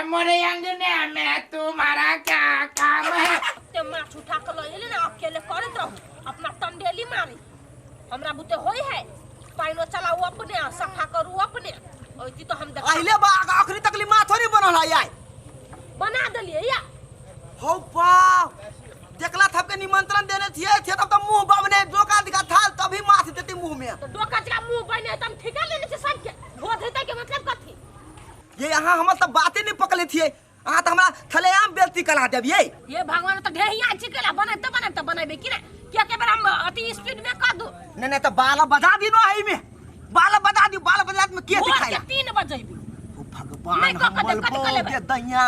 मोरे अंगने में तुम्हारा क्या काम है। ते माछ उठा के लऽ एली ने, अकेले करैत रहू अपना टंडेली मारी। हमरा बुते होय है पाइनो चलाऊ अपने आ सफा करू अपने। ओइती तो हम देखा अहिले बा अखनी तकली माथ थोड़ी बनल है आइ। बना देलियै या। हौ बाप, देखला थप के निमंत्रण देने थिए थे तब तो मुंह बबने डोका दिखा थाल तभी माथ देती मुंह में। तो डोका जरा मुंह बने तम ठिका लेने छै सबके भोज हेतै के मतलब कथी? ये यहाँ हमर सब बाते नहीं पकड़ले थिए, अहाँ तो हमरा थलेआम बेलती कला देबियै। ये भगवान तो ढेहिया छिकेला बनैते बनैते बनेबे कि ना? किया के बेर हम अति स्पीड में कर दू। नहीं नहीं तो बाल बजा दिनो है में, बाल बजा दियो, बाल बजा में के भोर दिखाई के 3 बजेबी। ओ भगवान, नहीं, कऽ हमर कऽ कऽ बहू लेबै। के दैया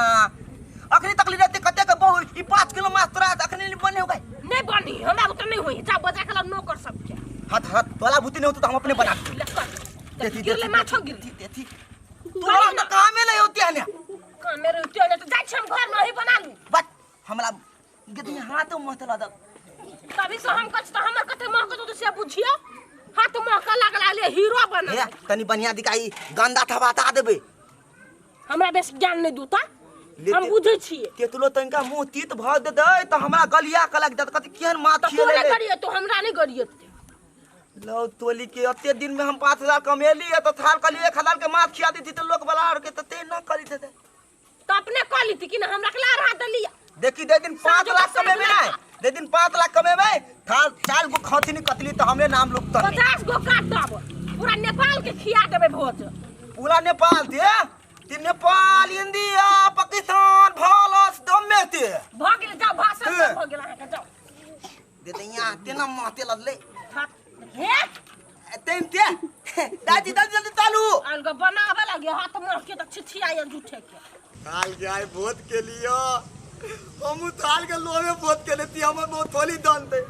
अखनी तक रहते कते के बहू ई 5 किलो माछ तोरा अखनी नहीं बने हो गए। नहीं बनी हमरा उतना नहीं होई, जा बजा के ला नौकर सबके। हाथ हाथ तोला भूती नहीं होतो तो हम अपने बना देती। ले कर। देती, गिरले देती, माछो गिरली। देती, देती। तोरा तो कामे नहीं होती है ने। कामे रहती है ने तो जाइ छी हम घर में ही बना लू। बस हमरा गदी हाथ मत लगा दे। तभी से हम कछ तो हमर कते महक तो से बुझियो हाथ महक लागल ले हीरो बना। हे तनी बढ़िया दिखाई गंदा था बता देबे। हमरा बेस ज्ञान नहीं दूता, लेते- हम बुझै छियै। तेतलो तनिका मुंह तीत भ दे दे त हमरा गलिया के लग देत कथि केहन माथ तो तू खियले नहीं ले। करिए तो हमरा नहीं करिए। लौ तोली के अते दिन में हम 5000 कमेली है तो थाल कली 1000 के माथ खिया देती तो लोग वाला और के त ते ना करी देते। तो अपने कह लीती कि ना हमरा के ला रहा दलिया। देखी दे दिन 5 साँझो लाख के कमेबे साँझ ना, दे दिन 5 लाख कमेबे थाल 4 गो खथिनी कतली तो हमरे नाम लोग त 50 गो काटब पूरा नेपाल के खिया देबे भोज। पूरा नेपाल दे ती नेपाल इंडिया पाकिस्तान भारत दमे ते भ गेल जाओ भाषण हे। सब भ गेल अहाँ के जाओ। दे दैया तेना माते लगले। हाथ हे तेन ते दादी दादी जल्दी चालू। अलग बनावे लगे हाथ मार के त छिछिया झूठे के। थाल के आए भोज के लिए हम थाल के लोहे भोज के लेती हमर बहुत थोली दन दे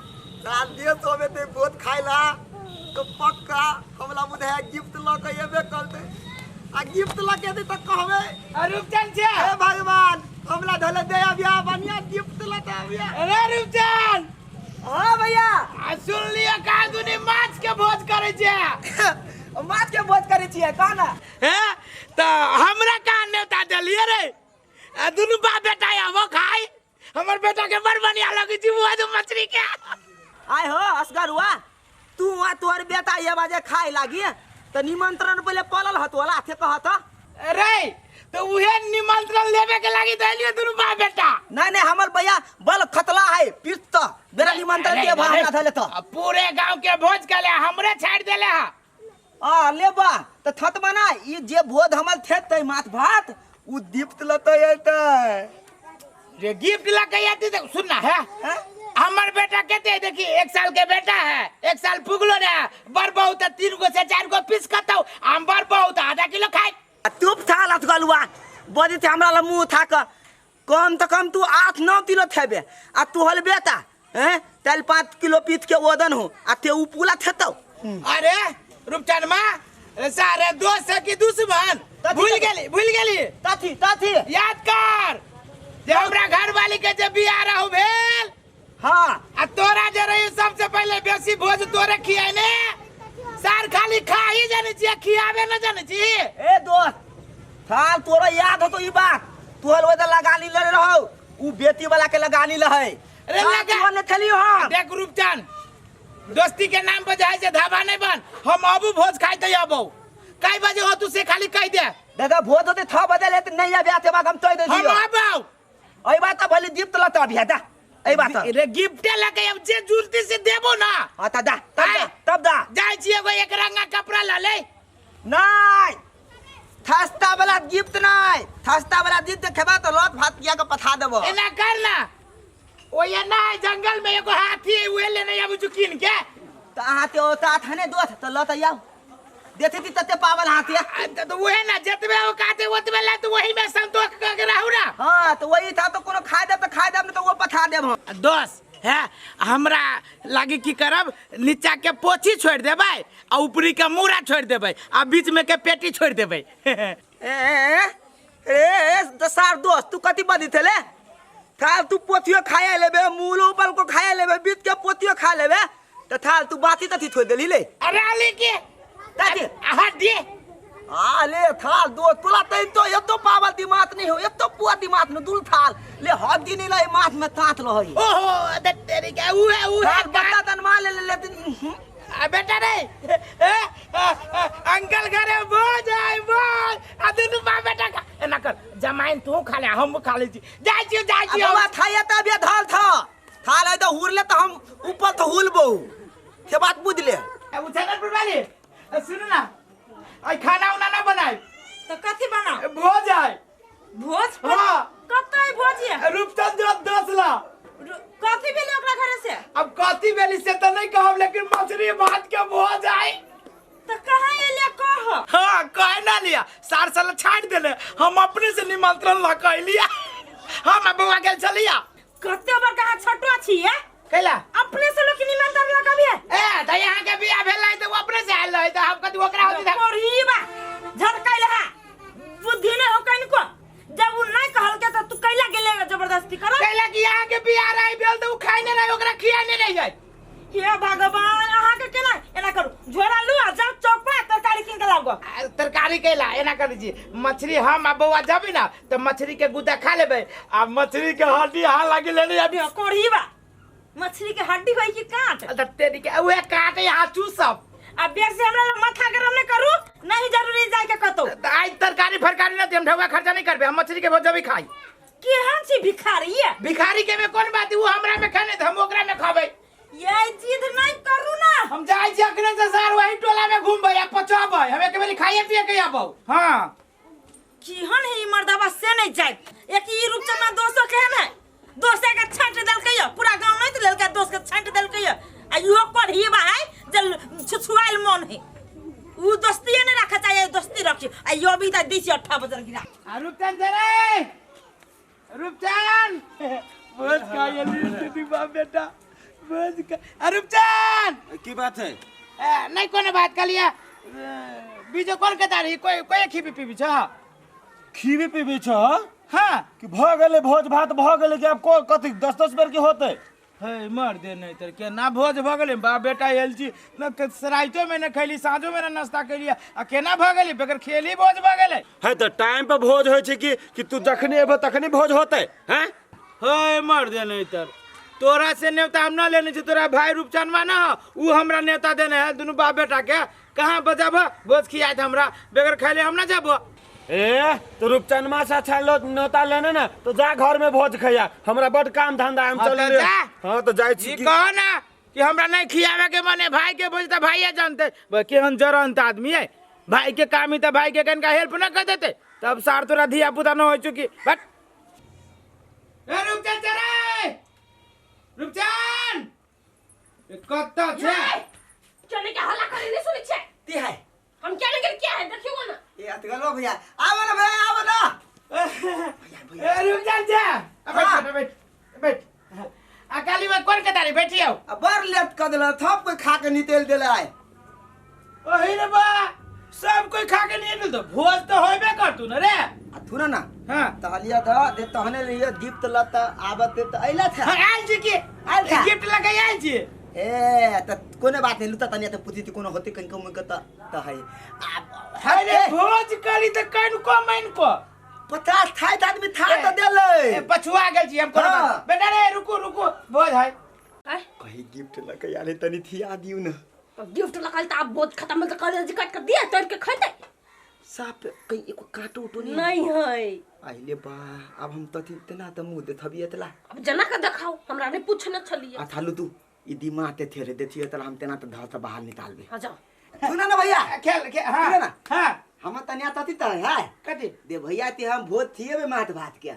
थाल दिए सोबे ते भोज खाइला तो पक्का हमला बुझाय गिफ्ट ल के एबे करते आ गिफ्ट ल के दे त कहबे रूपचंद छे। हे भगवान हमला धले दे अबिया बढ़िया गिफ्ट ल के अबिया। अरे रूपचंद। हां भैया। आ सुन लियो का दुनी माछ के भोज करे छे। माछ के भोज करे छियै कह ना। हैं त हमरा का नेता देलिए रे? आ दुनू बाप बेटा आबो खाई, हमर बेटा के बड़ बढ़िया लगै छै भोज मछली के। आय हो असगर हुआ तू आ तोहर बेटा ये बाजे खाए लागी त निमंत्रण पहिले पलल हत वाला थे कहत। अरे तो उहे निमंत्रण लेबे के लागी देलिए दुनू बाप बेटा। नहीं नहीं हमर भैया बल खतला है पीत त मेरा निमंत्रण के भाव ना धले त। आ पूरे गांव के भोज के ले हमरे छाड़ देले हा। आ ले बा त थत बना ई जे भोज हमर थे त माछ भात उ गिफ्ट लतै एतै। रे गिफ्ट लके आती त सुन ना है। हैं? हमर बेटा केते देखी 1 साल के बेटा है, 1 साल पुगलो ने बर बहुत 3 गो से 4 गो पीस कतौ हम बर बहुत आधा किलो खाई। आ तू था लथगलुआ बजी थे हमरा ल मुंह था क कम त कम तू 8-9 किलो थेबे आ तू हल बेटा हैं 4-5 किलो पीत के ओदन हो आ ते उ पूला थेतौ। अरे रूपचंद मा अरे सारे दोस्त है कि दुश्मन? तथी भूल तथी। गेली, भूल गेली। तथी, तथी। याद कर जे हमरा घर वाली के जे बियाह रहू भेल। हाँ। आ तोरा जे रही सबसे पहले बेसी भोज तोरे खियाए ने सार खाली खा ही जाने छी खियाबे न जाने छी। ए दोस्त थाल तोरा याद हो तो ई बात तू हल ओदा लगानी ले रहो उ बेटी वाला के लगानी लहे। अरे थाल लगा। तू ने खेली हम। देख रूपचंद दोस्ती के नाम पर जाए से धाबा नहीं बन, हम अबू भोज खाई तो अबू कई बजे हो तू से खाली कह दे। दादा भोज होते 6 बजे ले नहीं आबे आते बाद हम तोय दे हम दियो। आबू। एई बात त भली गिफ्ट लत अभी दा। एई बात त। रे गिफ्ट लके अब जे जुलती से देबो ना। हां त दा, तब दा, आय। तब दा। जाय छी एगो एक रंगा कपड़ा ल ले। नहीं थस्ता वाला गिफ्ट नहीं, थस्ता वाला गिफ्ट खेबा तो लत भात किया के पठा देबो। एना कर ना ओ ये ना जंगल में एगो हाथी है उहे लेने आबू छु कीन के। त अहाँ ते ओता थाने दोस्त त लत आउ देते ती तते पावल हाथी। आ, त उहे ना जतबे ओ काते ओतबे ला तो वही में संतोष कर के रहू ना। हां तो वही था तो कोनो खाए दे त खाए दे, नहीं तो वो पठा देब हम। दोस्त है हमरा लागे की करब नीचा के पोछी छोड़ देबै आ ऊपरी के मूड़ा छोड़ देबै आ बीच में के पेटी छोड़ देबै। ए, ए, ए, ए, दसार दोस्त तू कथी बदी थेले? थाल तू पोथियो खाए लेबे, मूलो ऊपर को खाए लेबे, बीच के पोथियो खा लेबे त थाल तू बाती तथी छोड़ देली ले। अरे अली के ताती। हड्डी। आ ले थाल दो तोला तैन तो एतो पावल दिमाग नहीं हो एतो पुआ दिमाग में दुल थाल ले हड्डी नहीं लई माथ में तांत लहई। ओहो तेरी के ऊ है ऊ है थाल बता तन मार ले ले लेकिन आ बेटा रे ए, अंकल घरे भोज आय भोज आ दुनू बाप बेटा खा एना कर जमाइन तू खा ले हम खा ले छी जाइ छी जाइ छी। बाबा थाया त अभी धाल था थाल है तो हुर ले तो हम ऊपर तो हुलबो से बात बुझ ले। उ छननपुर वाली सुन ना आई खाना उना ना बनाई तो कथी बनाओ? भोज आय भोज? हां। कतई भोज है? रूपचंद 10 लाख। कथी भेलै ओकरा घरे से? अब कथी भेली से तो नहीं कहब लेकिन मछली भात के भोज आय। तो कहाँ एलिया कह? हाँ कहे ना लिया सार साल छाड़ देले हम अपने से निमंत्रण ल के लिया हम बउआ गेल छलिया। कते बड़का अहाँ छोटो छियै? कैला? अपने से लोग निमंत्रण लगाबिए? ए त यहाँ के बियाह भेल रहे त अपने से आयल रहे त हम कथी ओकरा होती त कोरीबा झटकैल है बुद्धि नहीं हो कनको जब उ नहीं कहल के त तू कैला गेले जबरदस्ती कर? कैला कि यहाँ के बियाह रहे भेल त उ खाइ नै रहे ओकरा खिया नै रहे जाय। हे भगवान अहाँ के केना एना करू झोरा लू आ जाओ चौक पर तरकारी किन के लाओ। तरकारी कैला एना कर जी मछली हम आ बउआ जाबी ना त मछली के गुदा खा लेबै आ मछली के हड्डी हां लागी लेने अभी कोरीबा मछली के हड्डी होई कि काट? त तेरी के उहे काट यहाँ चूसब। आ बेर से हमरा माथा गरम नहीं करू नहीं जरूरी जाय के कतौ। त आज तरकारी फरकारी ना हम ढौआ खर्चा नहीं करबे हम मछली के भोज भी खाई। केहन छी भिखारी ये? भिखारी के में कोन बात उ हमरा में खाने त हम ओकरा में खाबै। ये जिद नहीं करू ना हम जाय छी अखने से सार वही टोला में घूमबै आ पचबै हम एक बेरी खाइए पिए के आबौ। हां केहन है ई मर्दबा से नहीं जाय एक ई रूपचंद दोसो केहन है दोसे के छांट देलकै पूरा गांव नहीं लेलकै दोस के छांट देलकै आ इहो पढ़ीबा है जे छुछुआइल मन है उ दोस्ती नहीं रखे चाहिए दोस्ती रखी आ यो भी त दी छी 8 बजल गिरा। आ रूपचंद रे रूपचंद भोज खाइए ली बाप बेटा भोज खा। आ रूपचंद की बात है? नहीं कोनो बात कहलिए बीजो कोन के तारी कोई कोई खीबी पीबी छ? खीबी पीबी छ? हां कि भ गेलै भोज भात भ गेलै कि आब को कथी 10-10 बेर के होतै? हे मर दे नहीं तर केना भोज भ गेलै बाप बेटा आयल छी न सराइतो में न खैली साँझो में न नाश्ता कैली आ केना भ गेलै बगैर खेली भोज भ गेलै। है त टाइम पर भोज होय छै कि तू जखनी एबो तखनी भोज होतै? हैं हे मर दे नहीं तर तोरा से न्योता हम न लेने छी तोरा भाई रूपचंदवा न उ हमरा न्योता देने है दुनू बाप बेटा के कहाँ बजाब भोज खियात हमरा बगैर खैले हम न जाबो। ए तो रूपचंदमा से अच्छा न्योता लेने ना तो जा घर में भोज खैया हमरा बड काम धंधा हम चल रे। हां तो जाय छी कहो ना कि हमरा नहीं खियावे के मने भाई के भोज त भाईये जानते केहन जरंत आदमी है भाई के काम ही त भाई के कनका हेल्प न कर देते तब सार तोरा धिया पुता न हो चुकी बट। ए रूपचंद रे रूपचंद कत छै चले के हल्ला करे नहीं सुनै छै ती है हम क्या नहीं क्या है देखियो ना ए अतगलो भैया आवो ना भैया आवो ना भैया ए रूपचंद जा बैठ बैठ बैठ आ काली में कोन के तारी बैठी आओ आ बड़ लेट क देला थप कोई खा के नितेल देला है। ओही रे बा सब कोई खा के नितेल तो भोज तो होबे करतू न रे। आ थुना ना हां तहलिया द दे तहने लियो गिफ्ट लत आवत त अइला था। हां आयल छी की आयल था गिफ्ट लगे आयल छी ए त कोनो बात नहीं लुता तनिया त पुछी त कोनो होते कनको मुक त त है। अरे भोज करी त कनको मैन को 50 थाई आदमी था त देले ए पछुआ गेल छी हम कोनो बात बेटा रे रुकू रुकू भोज है कही गिफ्ट लके आले तनी थिया दिउ न गिफ्ट लकल त अब भोज खत्म त कर जे काट के दिया तोड़ के खैते साफ कहीं एको काटो उटो नहीं नहीं है। आइले बा अब हम तथी तना त मुंह देथबिए तला अब जना के देखाओ हमरा नहीं पूछने छलिए। आ थालू तू ई दिमाग ते थेरे देथिए तला हम तेना त धर त बाहर निकालबे। हां जाओ सुना ना भैया खेल के हां सुना ना हां हम तनिया तथी त है कथी दे भैया ते हम भोज थिएबे मात भात के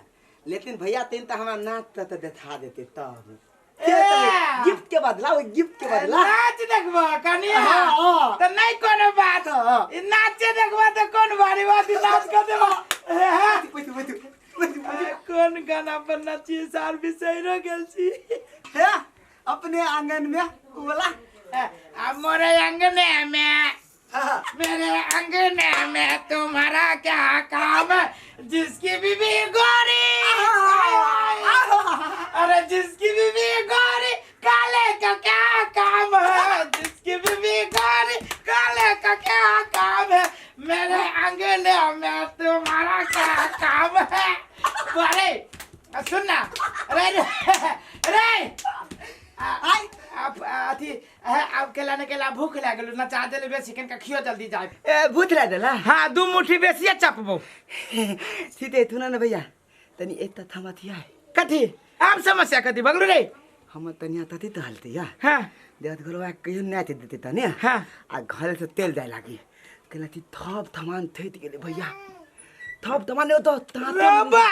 लेकिन भैया तेन त हमरा नाच त देखा देते तब गिफ्ट के बदला वो गिफ्ट के बदला नाच देखबा कनिया त नहीं कोनो बात नाच देखबा त कोन बारी बात नाच कर देबा। कोन गाना पर नाची सार बिसैरो गेल छी हे अपने आंगन में बोला अब मोरे आंगने में मेरे आंगने में तुम्हारा क्या काम है जिसकी बीबी गोरी अरे जिसकी बीबी गोरी काले का क्या काम है जिसकी बीबी गोरी काले का क्या काम है मेरे रे रे आई आप अथी आप केला ने केला भूख लागल ना चाह देले बेसी कनका खियो जल्दी जाए। ए भूत ला देला। हाँ दू मुट्ठी बेसिया चपबो। सीते थुना न भैया तनी एक थमा थिया है। कथी आम समस्या कथी बगलू रे? हम तनिया तथी तो हलती या। हाँ देवत घरवा कहियो नाच देते तने। हाँ आ घर से तेल जाए लागी केला थी थप थमान थेत गेले भैया थप थमान तो बाबा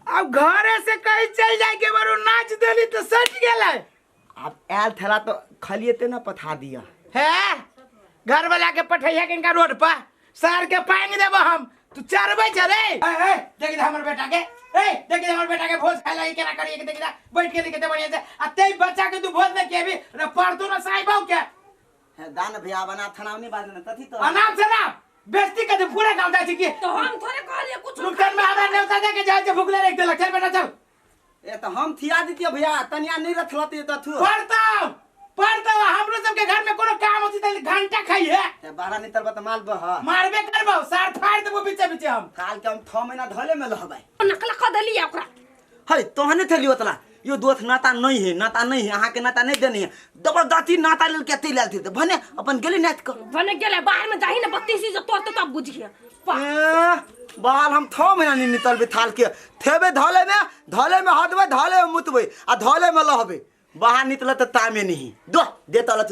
अब घरे से कहीं चल जाए के बारू नाच देली तो सट गेलै। अब आयल थला तो खलिए ते ना पथा दिया है घर वाला के पठैया के इनका रोड पर सार के पांग देबो हम तू चरबै छ रे। ए ए देख दे हमर बेटा के, ए देख दे हमर बेटा के भोज खाय लागी केना करिए के देख दे बैठ के लिखे दे बढ़िया से आ ते बच्चा के तू भोज न केबी रे पर तू ना साइबौ के दान भैया बना थना नहीं बात न तथी तो अनाम से ना बेइज्जती कर दे पूरा गांव जाय छी की तो हम थोड़े कहलिए कुछ नुकसान में हमरा नेवता दे के जाय छै भुखले रख देलक। चल बेटा चल। ए तो हम थिया दितियो भैया तनिया नहीं रखलती त थु पड़ता पड़ता हमरो सब के घर में कोनो काम होती त घंटा खाई है ते बाहर निकल त माल बह मारबे करबो सार फाड़ देबो बीचे बीचे हम काल के हम 6 महीना धले में लहबै नकला क देली ओकरा। हई तोहने थलियो तला यो दोथ नाता नहीं है नाता नहीं है अहाँ के नाता नहीं देनी है जबरदस्ती नाता लेल के अति लेल थी भने अपन गेली नाच क भने गेले बाहर में जाही ना 32 जो तोड़ तब बुझिए बाल हम 6 महीना नहीं निकलबे थाल के थेबे धले में हदबे धले में मुतबे आ धले में लहबे बाहर निकल त तामे नहीं दो देतल।